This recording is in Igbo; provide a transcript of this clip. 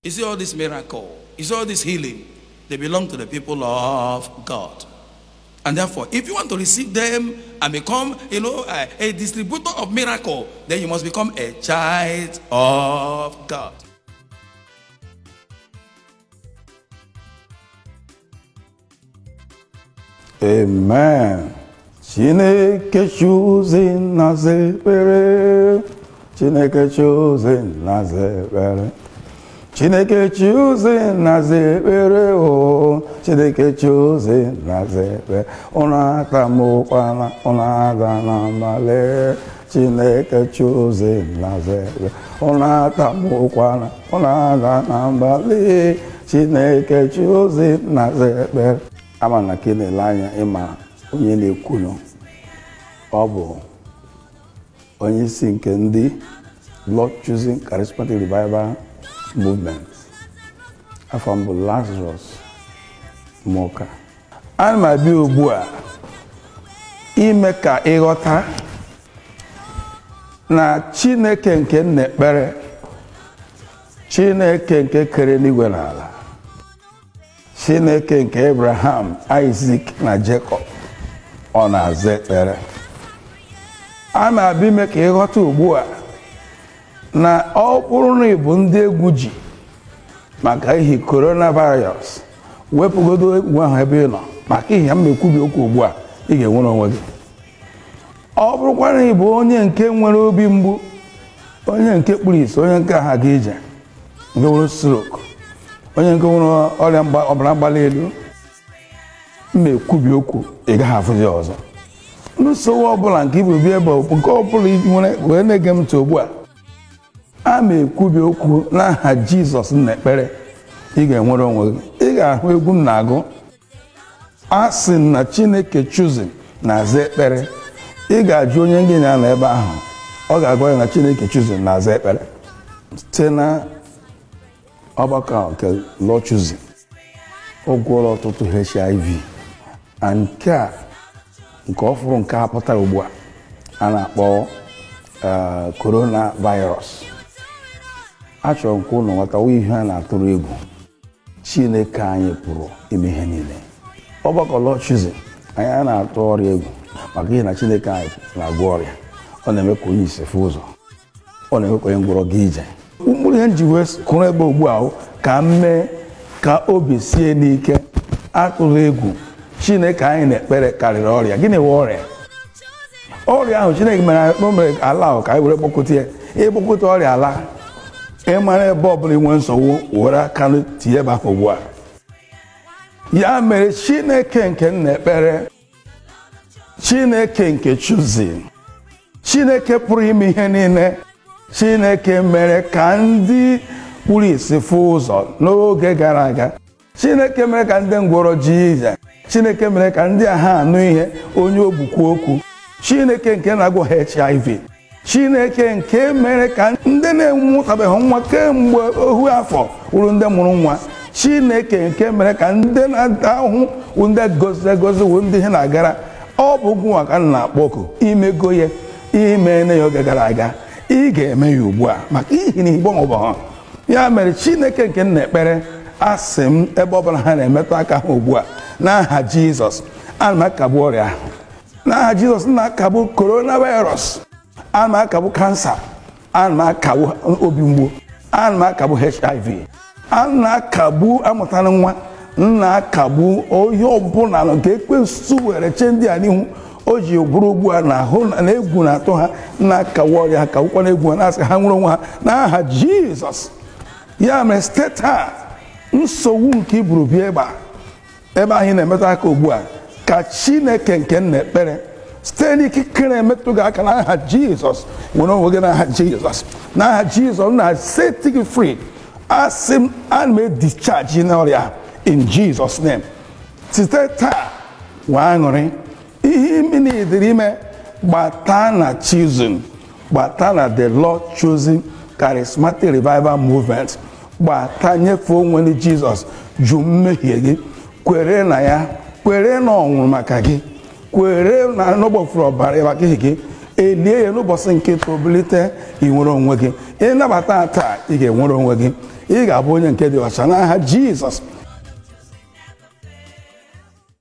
You see all this miracle, you see all this healing, they belong to the people of God. And therefore, if you want to receive them and become, a distributor of miracle, then you must become a child of God. Amen. Chineke choosing na-ekpere. Chineke choosing na-ekpere. Chineke choosing na-ekpere o. Chineke choosing na-ekpere. Unu atamụkwana, unu ada na mbale. Chineke choosing na-ekpere. Unu atamụkwana, unu ada na mbale. Chineke choosing na-ekpere. Ama na ka ị na-ele anya ịma onye na-ekwunu ọ bụ onye isi nke ndị Lord Choosing Charismatic Revival Movement. Afọ m bụ Lazarus Muoka. Ana m abịa ugbu a ime ka ịghọta na Chineke nke m na-ekpere, Chineke nke kere n'igwe na ala, Chineke nke Abraham, Isaac na Jacob, ọ na-aza ekpere. A na-abịa ime ka ịghọta ugbu a na ọ bụrụ na ị bụ ndị egwu ji maka ihi coronavirus, wepụgodo egwu ahụ ebe ị nọ, maka ihi ya m ekwubi okwu ugbu a, ị ga-enwere onwe gị. Ọ bụrụkwa na ị bụ onye nke nwere obi mgbu, onye nke kpuru ìsì, onye nke aha gị ije, nke nwere stroke, onye nke nwere ọrịa ọbara mgbali elu, m ekwubi okwu, ị gaghị afụzi ọzọ. Nsogbu ọbụla nke ibu bi ebe nke ọbụla ị nwere wee na-ege m ntị ugbu a, a ma ekwubi okwu n'aha Jizọs na ekpere, ị ga-enwere onwe gị. Ị ga-ahụ egwu m na-agụ, a sị na Chineke choosing na-aza ekpere. Ị ga-ajụ onye gị na ebe ahụ, ọ ga-agwa ya na Chineke choosing na-aza ekpere. Site na ọgbakọ nke Lord Choosing, ọ gwọrọ ọtụtụ HIV, na nke a nke ọ fụrụ nke a pụtara ugbu a a na-akpọ coronavirus. Achọrọ m ka unu ghọtawa ihe a na-atụrụ egwu. Chineke anyị pụrụ ime ihe niile. Ọgbakọ Lord Choosing, anyị a na-atụ ọrịa egwu maka ihe na Chineke anyị na-agwọ ọrịa. Ọ na-eme ka onye isi fụ ụzọ, ọ na-eme ka onye ngwọrọ gị ije. Mkpụrụ ihe nji wee kụrụ ebe ugbu a ka m mee ka obi sie n'ike, atụrụ egwu. Chineke anyị na-ekpere karịrị ọrịa. Gịnị wụ ọrịa? Ọrịa ahụ Chineke mere o mere ala ahụ ka anyị were kpọkụta ya. Ịkpọkụta ọrịa ala, ịmara ebe ọbụla inwe nsogbu, were aka tinye ebe ahụ ugbu a. Ya mere Chineke nke m na-ekpere, Chineke nke Choosing, Chineke pụrụ ime ihe niile, Chineke mere ka ndị kpuru ìsì fụ ụzọ n'oge gara aga, Chineke mere ka ndị ngwọrọ ji ije, Chineke mere ka ndị agha anụ ihe, onye ogbukwu okwu, Chineke nke na-agwọ HIV, Chineke nke mere ka ndị na-enwetabeghị nwa kemgbe ohu afọ wuru ndị mụrụ nwa, Chineke nke mere ka ndị na-ahụ wụ ndị gọziri agọzi wụ ndị ihe na-agara. Ọ bụ gụnwa ka m na-akpọ oku, imego ya, imene ya oge gara aga, ị ga-eme ya ugbu a maka ihi na igbo ọbụ ha. Ya mere Chineke nke m na-ekpere, asị m ebe ọbụla ha na-emetụ aka ha ugbu a n'aha Jizọs, ana m akagbu ọrịa ahụ n'aha Jizọs. Na-akagbu coronavirus, ana m akagbu kansa, ana m akagbu obi mgbu, ana m akagbu HIV, ana m akagbu amụtara nwa, na-akagbu onye ọbụla nke ekwensu were chee ndị a n'ihu o ji bụrụ ugbu a na ahụ na egwu na-atụ ha, na-akagbu ọrịa ha, kagbukwa na egwu ha, na-asị ha nwere onwe ha n'aha Jizọs. Ya mere site taa, nsogbu nke iburu bịa ebe a, ebe ahụ ị na-emetụ aka ugbu a, ka Chineke nke m na-ekpere site n'ikike na-emetụ gị aka n'aha Jizọs, nwere onwe gị n'aha Jizọs. N'aha Jizọs na set gị free. Asị m, ana m edischarge n'ọrịa in Jesus name. Site taa nwee aṅụrị. Ihe imi na-edere ime, gbata na Choosing, gbata na the Lord Choosing Charismatic Revival Movement, gbata nyefee onwe gị Jizọs, jụ mmehie gị, kwere na ya, kwere na ọ nwụrụ maka gị, kwere na n'ụbọchị ọbara maka ihe gị, elie ya n'ụbọchị nke tọbilite, ị nwere onwe gị. Ịnabata taa, ị ga-enwere onwe gị. Ị ga-abụ onye nke dị ọcha n'aha Jizọs.